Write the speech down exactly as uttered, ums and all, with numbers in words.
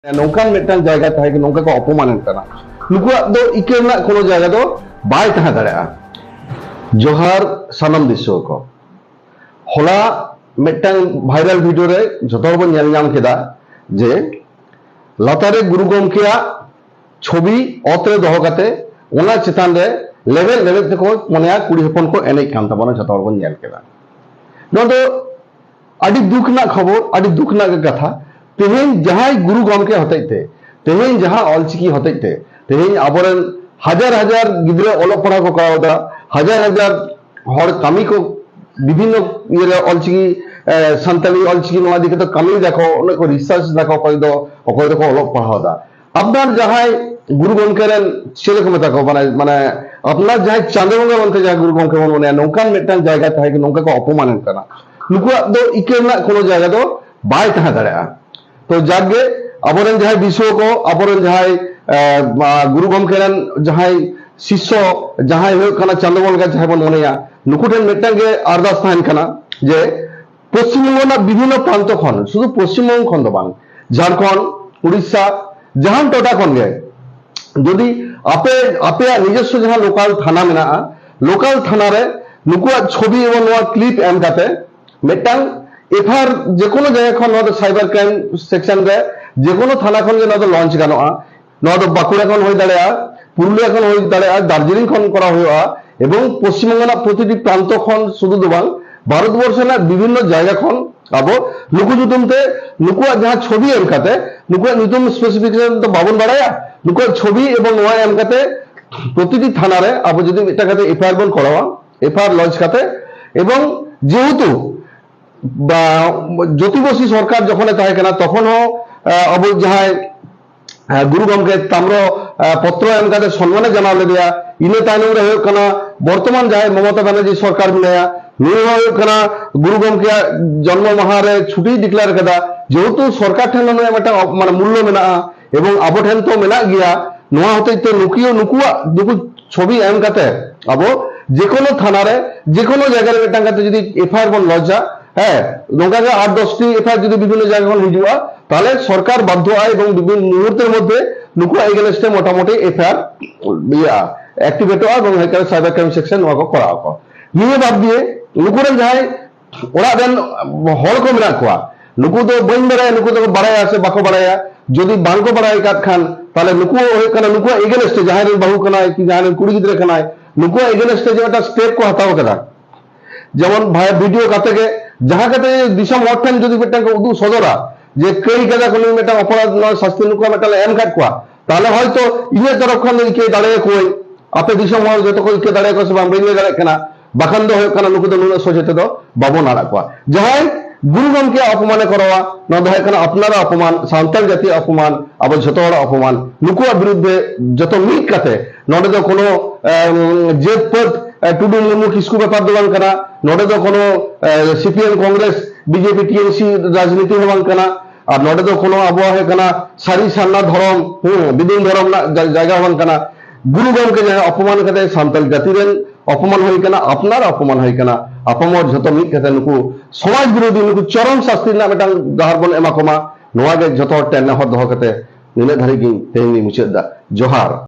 ᱱᱚᱝᱠᱟᱱ ᱢᱤᱫᱴᱟᱝ ᱡᱟᱭᱜᱟ ᱛᱟᱦᱮᱸ ᱠᱟᱱᱟ, ᱱᱚᱝᱠᱟ ᱠᱚ ᱚᱯᱚᱢᱟᱱᱮᱫ ᱠᱟᱱᱟ᱾ ᱱᱩᱠᱩᱣᱟᱜ ᱫᱚ ᱤᱠᱟᱹ ᱨᱮᱱᱟᱜ ᱠᱳᱱᱳ ᱡᱟᱭᱜᱟ ᱫᱚ ᱵᱟᱭ ᱛᱟᱦᱮᱸ ᱫᱟᱲᱮᱭᱟᱜᱼᱟ᱾ ᱡᱚᱦᱟᱨ ᱥᱟᱱᱟᱢ ᱫᱤᱥᱩᱣᱟᱹ ᱠᱚ᱾ ᱦᱚᱞᱟ ᱢᱤᱫᱴᱟᱝ ᱵᱷᱟᱭᱨᱟᱞ ᱵᱷᱤᱰᱤᱭᱳ ᱨᱮ ᱡᱚᱛᱚ ᱦᱚᱲ ᱵᱚᱱ ᱧᱮᱞ ᱧᱟᱢ ᱠᱮᱫᱟ ᱡᱮ ᱞᱟᱛᱟᱨ ᱨᱮ ᱜᱩᱨᱩ ᱜᱚᱢᱠᱮᱭᱟᱜ ᱪᱷᱚᱵᱤ ᱚᱛ ᱨᱮ ᱫᱚᱦᱚ ᱠᱟᱛᱮ ᱚᱱᱟ ᱪᱮᱛᱟᱱ ᱨᱮ ᱞᱮᱵᱮᱫ ᱞᱮᱵᱮᱫ ᱛᱮᱠᱚ ᱢᱚᱱᱮᱭᱟ ᱠᱩᱲᱤ ᱦᱚᱯᱚᱱ ᱠᱚ ᱮᱱᱮᱡ ᱠᱟᱱ ᱛᱟᱵᱚᱱᱟ, ᱡᱚᱛᱚ ᱦᱚᱲ ᱵᱚᱱ ᱧᱮᱞ ᱠᱮᱫᱟ᱾ ᱱᱚᱣᱟ ᱫᱚ ᱟᱹᱰᱤ ᱫᱩᱠ ᱨᱮᱱᱟᱜ ᱠᱷᱚᱵᱚᱨ, ᱟᱹᱰᱤ ᱫᱩᱠ ᱨᱮᱱᱟᱜ ᱜᱮ ᱠᱟᱛᱷᱟ᱾ ᱛᱮᱦᱮᱧ ᱡᱟᱦᱟᱸᱭ ᱜᱩᱨᱩ ᱜᱚᱢᱠᱮ ᱦᱚᱛᱮᱡ ᱛᱮ, ᱛᱮᱦᱮᱧ ᱡᱟᱦᱟᱸ ᱚᱞᱪᱤᱠᱤ ᱦᱚᱛᱮᱡ ᱛᱮ, ᱛᱮᱦᱮᱧ ᱟᱵᱚᱨᱮᱱ ᱦᱟᱡᱟᱨ ᱦᱟᱡᱟᱨ ᱜᱤᱫᱽᱨᱟᱹ ᱚᱞᱚᱜ ᱯᱟᱲᱦᱟᱣ ᱠᱚ ᱠᱚᱨᱟᱣ ᱮᱫᱟ, ᱦᱟᱡᱟᱨ ᱦᱟᱡᱟᱨ ᱦᱚᱲ ᱠᱟᱹᱢᱤ ᱠᱚ ᱵᱤᱵᱷᱤᱱᱱᱚ ᱤᱭᱟᱹᱨᱮ ᱚᱞᱪᱤᱠᱤ, ᱮ, ᱥᱟᱱᱛᱟᱲᱤ ᱚᱞᱪᱤᱠᱤ ᱱᱚᱣᱟ ᱤᱫᱤ ᱠᱟᱛᱮ ᱠᱟᱹᱢᱤ ᱫᱟᱠᱚ, ᱚᱱᱮ ᱠᱚ ᱨᱤᱥᱟᱨᱪ ᱫᱟᱠᱚ, ᱚᱠᱚᱭ ᱫᱚ, ᱚᱠᱚᱭ ᱫᱚᱠᱚ ᱚᱞᱚᱜ ᱯᱟᱲᱦᱟᱣ ᱮᱫᱟ᱾ ᱟᱯᱱᱟᱨ ᱡᱟᱦᱟᱸᱭ ᱜᱩᱨᱩ ᱜᱚᱢᱠᱮ ᱨᱮᱱ ᱪᱮᱫ ᱠᱚ ᱢᱮᱛᱟ ᱠᱚ, ᱢᱟᱱᱮ, ᱢᱟᱱᱮ ᱟᱯᱱᱟᱨ ᱡᱟᱦᱟᱸᱭ ᱪᱟᱸᱫᱳ ᱵᱚᱸᱜᱟ ᱢᱮᱱᱛᱮ ᱡᱟᱦᱟᱸᱭ ᱜᱩᱨᱩ ᱜᱚᱢᱠᱮ ᱵᱚᱱ ᱢᱚᱱᱮᱭᱟ, ᱱᱚᱝᱠᱟᱱ ᱢᱤᱫᱴᱟᱝ ᱡᱟᱭᱜᱟ ᱛᱟᱦᱮᱸ ᱠᱟᱱᱟ, ᱱᱚᱝᱠᱟ ᱠᱚ ᱚᱯᱚᱢᱟᱱᱮᱫ ᱠᱟᱱᱟ᱾ ᱱᱩᱠᱩᱣᱟᱜ ᱫᱚ ᱤᱠᱟᱹ ᱨᱮᱱᱟᱜ ᱠᱳᱱᱳ ᱡᱟᱭᱜᱟ ᱫᱚ ᱵᱟᱭ ᱛᱟᱦᱮᱸ ᱫᱟᱲᱮᱭᱟᱜᱼᱟ᱾ ᱛᱚ ᱡᱟᱠᱜᱮ ᱟᱵᱚᱨᱮᱱ ᱡᱟᱦᱟᱸᱭ ᱫᱤᱥᱩᱣᱟᱹ ᱠᱚ, ᱟᱵᱚᱨᱮᱱ ᱡᱟᱦᱟᱸᱭ, ᱮ, ᱢᱟ, ᱜᱩᱨᱩ ᱜᱚᱢᱠᱮ ᱨᱮᱱ ᱡᱟᱦᱟᱸᱭ ᱥᱤᱥᱥᱚ, ᱡᱟᱦᱟᱸᱭ ᱦᱩᱭᱩᱜ ᱠᱟᱱᱟ ᱪᱟᱸᱫᱳ ᱵᱚᱸᱜᱟ ᱡᱟᱦᱟᱸᱭ ᱵᱚᱱ ᱢᱚᱱᱮᱭᱟ, ᱱᱩᱠᱩ ᱴᱷᱮᱱ ᱢᱤᱫᱴᱟᱝ ᱜᱮ ᱟᱨᱫᱟᱥ ᱛᱟᱦᱮᱱ ᱠᱟᱱᱟ ᱡᱮ ᱯᱚᱥᱪᱤᱢ ᱵᱚᱝᱜᱚ ᱨᱮᱱᱟᱜ ᱵᱤᱵᱷᱤᱱᱱᱚ ᱯᱨᱟᱱᱛᱚ ᱠᱷᱚᱱ, ᱥᱩᱫᱷᱩ ᱯᱚᱥᱪᱤᱢ ᱵᱚᱝᱜᱚ ᱠᱷᱚᱱ ᱫᱚ ᱵᱟᱝ, ᱡᱷᱟᱲᱠᱷᱚᱸᱰ, ᱩᱲᱤᱥᱥᱟ, ᱡᱟᱦᱟᱱ ᱴᱚᱴᱷᱟ ᱠᱷᱚᱱ ᱜᱮ ᱡᱩᱫᱤ ᱟᱯᱮ, ᱟᱯᱮᱭᱟᱜ ᱱᱤᱡᱚᱥᱥᱚ ᱡᱟᱦᱟᱸ ᱞᱳᱠᱟᱞ ᱛᱷᱟᱱᱟ ᱢᱮᱱᱟᱜᱼᱟ, ᱞᱳᱠᱟᱞ ᱛᱷᱟᱱᱟ ᱨᱮ ᱱᱩᱠᱩᱣᱟᱜ ᱪᱷᱚᱵᱤ ᱮᱵᱚᱝ ᱱᱚᱣᱟ ᱠᱞᱤᱯ ᱮᱢ ᱠᱟᱛᱮ ᱢᱤᱫᱴᱟᱝ ᱮᱯᱷ ᱟᱭ ᱟᱨ ᱡᱮᱠᱳᱱᱳ ᱡᱟᱭᱜᱟ ᱠᱷᱚᱱ, ᱱᱚᱣᱟ ᱫᱚ ᱥᱟᱭᱵᱟᱨ ᱠᱨᱟᱭᱤᱢ ᱥᱮᱠᱥᱚᱱ ᱨᱮ ᱡᱮᱠᱳᱱᱳ ᱛᱷᱟᱱᱟ ᱠᱷᱚᱱ ᱜᱮ ᱱᱚᱣᱟ ᱫᱚ ᱞᱚᱧᱪ ᱜᱟᱱᱚᱜᱼᱟ᱾ ᱱᱚᱣᱟ ᱫᱚ ᱵᱟᱸᱠᱩᱲᱟ ᱠᱷᱚᱱ ᱦᱩᱭ ᱫᱟᱲᱮᱭᱟᱜᱼᱟ, ᱯᱩᱨᱩᱞᱤᱭᱟ ᱠᱷᱚᱱ ᱦᱩᱭ ᱫᱟᱲᱮᱭᱟᱜᱼᱟ, ᱫᱟᱨᱡᱤᱞᱤᱝ ᱠᱷᱚᱱ ᱠᱚᱨᱟᱣ ᱦᱩᱭᱩᱜᱼᱟ᱾ ᱮᱵᱚᱝ ᱯᱚᱥᱪᱤᱢ ᱵᱚᱝᱜᱚ ᱨᱮᱱᱟᱜ ᱯᱨᱚᱛᱤᱴᱤ ᱯᱨᱟᱱᱛᱚ ᱠᱷᱚᱱ ᱥᱩᱫᱷᱩ ᱫᱚ ᱵᱟᱝ, ᱵᱷᱟᱨᱚᱛ ᱵᱚᱨᱥᱚ ᱨᱮᱱᱟᱜ ᱵᱤᱵᱷᱤᱱᱱᱚ ᱡᱟᱭᱜᱟ ᱠᱷᱚᱱ ᱟᱵᱚ ᱱᱩᱠᱩ ᱧᱩᱛᱩᱢ ᱛᱮ, ᱱᱩᱠᱩᱣᱟᱜ ᱡᱟᱦᱟᱸ ᱪᱷᱚᱵᱤ ᱮᱢ ᱠᱟᱛᱮ, ᱱᱩᱠᱩᱣᱟᱜ ᱧᱩᱛᱩᱢ ᱥᱯᱮᱥᱤᱯᱷᱤᱠᱮᱥᱚᱱ ᱫᱚ ᱵᱟᱵᱚᱱ ᱵᱟᱲᱟᱭᱟ, ᱱᱩᱠᱩᱣᱟᱜ ᱪᱷᱚᱵᱤ ᱮᱵᱚᱝ ᱱᱚᱣᱟ ᱮᱢ ᱠᱟᱛᱮ ᱯᱨᱚᱛᱤᱴᱤ ᱛᱷᱟᱱᱟ ᱨᱮ ᱟᱵᱚ ᱡᱩᱫᱤ ᱢᱤᱫᱴᱟᱝ ᱠᱟᱛᱮ ᱮᱯᱷ ᱟᱭ ᱟᱨ ᱵᱚᱱ ᱠᱚᱨᱟᱣᱟ, ᱮᱯᱷ ᱟᱭ ᱟᱨ ᱞᱚᱡᱽ ᱠᱟᱛᱮ, ᱮᱵᱚᱝ ᱡᱮᱦᱮᱛᱩ ᱵᱟ, ᱡᱳᱛᱤ ᱵᱚᱥᱩ ᱥᱚᱨᱠᱟᱨ ᱡᱚᱠᱷᱚᱱᱮ ᱛᱟᱦᱮᱸ ᱠᱟᱱᱟ, ᱛᱚᱠᱷᱚᱱ ᱦᱚᱸ, ᱟ, ᱟᱵᱚ ᱡᱟᱦᱟᱸᱭ, ᱟ, ᱜᱩᱨᱩ ᱜᱚᱢᱠᱮ ᱛᱟᱢᱨᱚ, ᱟ, ᱯᱚᱛᱨᱚ ᱮᱢ ᱠᱟᱛᱮ ᱥᱚᱱᱢᱟᱱᱮ ᱡᱟᱱᱟᱣ ᱞᱮᱫᱮᱭᱟ᱾ ᱤᱱᱟᱹ ᱛᱟᱭᱱᱚᱢ ᱨᱮ ᱦᱩᱭᱩᱜ ᱠᱟᱱᱟ ᱵᱚᱨᱛᱚᱢᱟᱱ ᱡᱟᱦᱟᱸᱭ ᱢᱚᱢᱚᱛᱟ ᱵᱟᱱᱟᱨᱡᱤ ᱥᱚᱨᱠᱟᱨ ᱢᱮᱱᱟᱭᱟ, ᱱᱩᱭ ᱦᱚᱸ ᱦᱩᱭᱩᱜ ᱠᱟᱱᱟ ᱜᱩᱨᱩ ᱜᱚᱢᱠᱮᱭᱟᱜ ᱡᱚᱱᱢᱚ ᱢᱟᱦᱟ ᱨᱮ ᱪᱷᱩᱴᱤᱭ ᱰᱤᱠᱞᱮᱭᱟᱨ ᱠᱟᱫᱟ, ᱡᱮᱦᱮᱛᱩ ᱥᱚᱨᱠᱟᱨ ᱴᱷᱮᱱ ᱦᱚᱸ ᱱᱩᱭᱟᱜ ᱢᱤᱫᱴᱟᱝ ᱚᱯ-, ᱢᱟᱱᱮ ᱢᱩᱞᱞᱚ ᱢᱮᱱᱟᱜᱼᱟ ᱮᱵᱚᱝ ᱟᱵᱚ ᱴᱷᱮᱱ ᱛᱚ ᱢᱮᱱᱟᱜ ᱜᱮᱭᱟ᱾ ᱱᱚᱣᱟ ᱦᱚᱛᱮᱡ ᱛᱮ ᱱᱩᱠᱤᱭᱟᱹ, ᱱᱩᱠᱩᱣᱟᱜ, ᱱᱩᱠᱩ ᱪᱷᱚᱵᱤ ᱮᱢ ᱠᱟᱛᱮ ᱟᱵᱚ ᱡᱮᱠᱳᱱᱳ ᱛᱷᱟᱱᱟ ᱨᱮ, ᱡᱮᱠᱳᱱᱳ ᱡᱟᱭᱜᱟ ᱨᱮ ᱢᱤᱫᱴᱟᱝ ᱠᱟᱛᱮ ᱡᱩᱫᱤ ᱮᱯᱷ ᱟᱭ ᱟᱨ ᱵᱚᱱ ᱞᱚᱡᱟ, ᱦᱮᱸ, ᱱᱚᱝᱠᱟ ᱜᱮ ᱟᱴ ᱫᱚᱥ ᱴᱤ ᱮᱯᱷ ᱟᱭ ᱟᱨ ᱡᱩᱫᱤ ᱵᱤᱵᱷᱤᱱᱱᱚ ᱡᱟᱭᱜᱟ ᱠᱷᱚᱱ ᱦᱤᱡᱩᱜᱼᱟ, ᱛᱟᱦᱚᱞᱮ ᱥᱚᱨᱠᱟᱨ ᱵᱟᱫᱽᱫᱷᱚᱜᱼᱟᱭ ᱮᱵᱚᱝ ᱵᱤᱵᱷᱤᱱᱱᱚ ᱢᱩᱦᱩᱨᱛᱮᱨ ᱢᱚᱫᱽᱫᱷᱮ ᱱᱩᱠᱩᱣᱟᱜ against ᱮ ᱢᱚᱴᱟᱢᱩᱴᱤ ᱮᱯᱷ ᱟᱭ ᱟᱨ ᱤᱭᱟᱹᱜᱼᱟ, activate ᱚᱜᱼᱟ ᱮᱵᱚᱝ ᱦᱩᱭᱩᱜ ᱠᱟᱱᱟ cyber crime section ᱱᱚᱣᱟ ᱠᱚ ᱠᱚᱨᱟᱣ ᱟᱠᱚ᱾ ᱱᱤᱭᱟᱹ ᱵᱟᱫᱽ ᱫᱤᱭᱮ ᱱᱩᱠᱩ ᱨᱮᱱ ᱡᱟᱦᱟᱸᱭ ᱚᱲᱟᱜ ᱨᱮᱱ ᱦᱚᱲ ᱠᱚ ᱢᱮᱱᱟᱜ ᱠᱚᱣᱟ, ᱱᱩᱠᱩ ᱫᱚ ᱵᱟᱹᱧ ᱵᱟᱲᱟᱭᱟ, ᱱᱩᱠᱩ ᱫᱚᱠᱚ ᱵᱟᱲᱟᱭᱟ ᱥᱮ ᱵᱟᱠᱚ ᱵᱟᱲᱟᱭᱟ᱾ ᱡᱩᱫᱤ ᱵᱟᱝ ᱠᱚ ᱵᱟᱲᱟᱭ ᱟᱠᱟᱫ ᱠᱷᱟᱱ, ᱛᱟᱦᱚᱞᱮ ᱱᱩᱠᱩ ᱦᱩᱭᱩᱜ ᱠᱟᱱᱟ, ᱱᱩᱠᱩᱣᱟᱜ against ᱨᱮ ᱡᱟᱦᱟᱸᱭ ᱨᱮᱱ ᱵᱟᱹᱦᱩ ᱠᱟᱱᱟᱭ ᱠᱤ ᱡᱟᱦᱟᱸᱭ ᱨᱮᱱ ᱠᱩᱲᱤ ᱜᱤᱫᱽᱨᱟᱹ ᱠᱟᱱᱟᱭ, ᱱᱩᱠᱩᱣᱟᱜ against ᱨᱮ ᱡᱮ ᱢᱤᱫᱴᱟᱝ step ᱠᱚ ᱦᱟᱛᱟᱣ ᱠᱟᱫᱟ, ᱡᱮᱢᱚᱱ via video ᱠᱟᱛᱮ ᱜᱮ ᱡᱟᱦᱟᱸ ᱠᱟᱛᱮ ᱫᱤᱥᱚᱢ ᱦᱚᱲ ᱴᱷᱮᱱ ᱡᱩᱫᱤ ᱢᱤᱫᱴᱟᱝ ᱠᱚ ᱩᱫᱩᱜ ᱥᱚᱫᱚᱨᱟ ᱡᱮ ᱠᱟᱹᱭ ᱠᱟᱫᱟ ᱠᱚ, ᱱᱩᱭ ᱢᱤᱫᱴᱟᱝ ᱚᱯᱚᱨᱟᱫᱷ, ᱱᱚᱣᱟ ᱥᱟᱥᱛᱤ ᱱᱩᱠᱩᱣᱟᱜ ᱢᱤᱫᱴᱟᱝ ᱞᱮ ᱮᱢ ᱠᱟᱫ ᱠᱚᱣᱟ, ᱛᱟᱦᱚᱞᱮ ᱦᱚᱭᱛᱳ ᱤᱧᱟᱹᱜ ᱛᱚᱨᱚᱯ ᱠᱷᱚᱱ ᱫᱚ ᱤᱠᱟᱹ ᱫᱟᱲᱮᱭᱟᱠᱚᱣᱟᱹᱧ, ᱟᱯᱮ ᱫᱤᱥᱚᱢ ᱦᱚᱲ ᱡᱚᱛᱚ ᱠᱚ ᱤᱠᱟᱹ ᱫᱟᱲᱮᱭᱟᱠᱚᱣᱟ ᱥᱮ ᱵᱟᱝ ᱵᱟᱹᱧ ᱞᱟᱹᱭ ᱫᱟᱲᱮᱭᱟᱜ ᱠᱟᱱᱟ᱾ ᱵᱟᱠᱷᱟᱱ ᱫᱚ ᱦᱩᱭᱩᱜ ᱠᱟᱱᱟ ᱱᱩᱠᱩ ᱫᱚ ᱱᱩᱱᱟᱹᱜ ᱥᱚᱡᱷᱮ ᱛᱮᱫᱚ ᱵᱟᱵᱚᱱ ᱟᱲᱟᱜ ᱠᱚᱣᱟ᱾ ᱡᱟᱦᱟᱸᱭ ᱜᱩᱨᱩ ᱜᱚᱢᱠᱮᱭᱟᱜ ᱚᱯᱚᱢᱟᱱᱮ ᱠᱚᱨᱟᱣᱟ, ᱱᱚᱣᱟ ᱫᱚ ᱦᱩᱭᱩᱜ ᱠᱟᱱᱟ ᱟᱯᱱᱟᱨᱟᱜ ᱚᱯᱚᱢᱟᱱ, ᱥᱟᱱᱛᱟᱲ ᱡᱟᱹᱛᱤᱭᱟᱜ ᱚᱯᱚᱢᱟᱱ, ᱟᱵᱚ ᱡᱷᱚᱛᱚ ᱦᱚᱲᱟᱜ ᱚᱯᱚᱢᱟᱱ᱾ ᱱᱩᱠᱩᱣᱟᱜ ᱵᱤᱨᱩᱫᱽ ᱨᱮ ᱡᱚᱛᱚ ᱢᱤᱫ ᱠᱟᱛᱮ, ᱱᱚᱰᱮ ᱫᱚ ᱠᱳᱱᱳ, ᱮᱢ, ᱡᱟᱹᱛ ᱯᱟᱹᱛ, ᱮ, ᱴᱩᱰᱩ ᱢᱩᱨᱢᱩ ᱠᱤᱥᱠᱩ ᱵᱮᱯᱟᱨ ᱫᱚ ᱵᱟᱝ ᱠᱟᱱᱟ᱾ ᱱᱚᱰᱮ ᱫᱚ ᱠᱳᱱᱳ, ᱮ, C P M, Congress, B J P, T M C ᱨᱟᱡᱽᱱᱤᱛᱤ ᱦᱚᱸ ᱵᱟᱝ ᱠᱟᱱᱟ᱾ ᱟᱨ ᱱᱚᱰᱮ ᱫᱚ ᱠᱳᱱᱳ ᱟᱵᱚᱣᱟᱜ ᱦᱩᱭᱩᱜ ᱠᱟᱱᱟ ᱥᱟᱹᱨᱤ ᱥᱟᱨᱱᱟ ᱫᱷᱚᱨᱚᱢ, ᱦᱩᱸ, ᱵᱤᱫᱩᱱ ᱫᱷᱚᱨᱚᱢ ᱨᱮᱱᱟᱜ ᱡᱟ-, ᱡᱟᱭᱜᱟ ᱦᱚᱸ ᱵᱟᱝ ᱠᱟᱱᱟ᱾ ᱜᱩᱨᱩ ᱜᱚᱢᱠᱮ ᱡᱟᱦᱟᱸᱭ ᱚᱯᱚᱢᱟᱱ ᱠᱟᱛᱮ ᱥᱟᱱᱛᱟᱲ ᱡᱟᱹᱛᱤ ᱨᱮᱱ ᱚᱯᱚᱢᱟᱱ ᱦᱩᱭ ᱠᱟᱱᱟ, ᱟᱯᱱᱟᱨ ᱚᱯᱚᱢᱟᱱ ᱦᱩᱭ ᱠᱟᱱᱟ᱾ ᱟᱯᱟᱢᱚᱨ ᱡᱷᱚᱛᱚ ᱢᱤᱫ ᱠᱟᱛᱮ ᱱᱩᱠᱩ ᱥᱚᱢᱟᱡᱽ ᱵᱤᱨᱳᱫᱷᱤ, ᱱᱩᱠᱩ ᱪᱚᱨᱚᱢ ᱥᱟᱥᱛᱤ ᱨᱮᱱᱟᱜ ᱢᱤᱫᱴᱟᱝ ᱰᱟᱦᱟᱨ ᱵᱚᱱ ᱮᱢᱟ ᱠᱚᱢᱟ, ᱱᱚᱣᱟ ᱜᱮ ᱡᱷᱚᱛᱚ ᱦᱚᱲ ᱴᱷᱮᱱ ᱱᱮᱦᱚᱨ ᱫᱚᱦᱚ ᱠᱟᱛᱮ ᱱᱤᱱᱟᱹᱜ ᱫᱷᱟᱹᱨᱤᱡ ᱜᱤᱧ ᱛᱮᱦᱮᱧ ᱜᱤᱧ ᱢᱩᱪᱟᱹᱫ ᱮᱫᱟ᱾ ᱡᱚᱦᱟᱨ᱾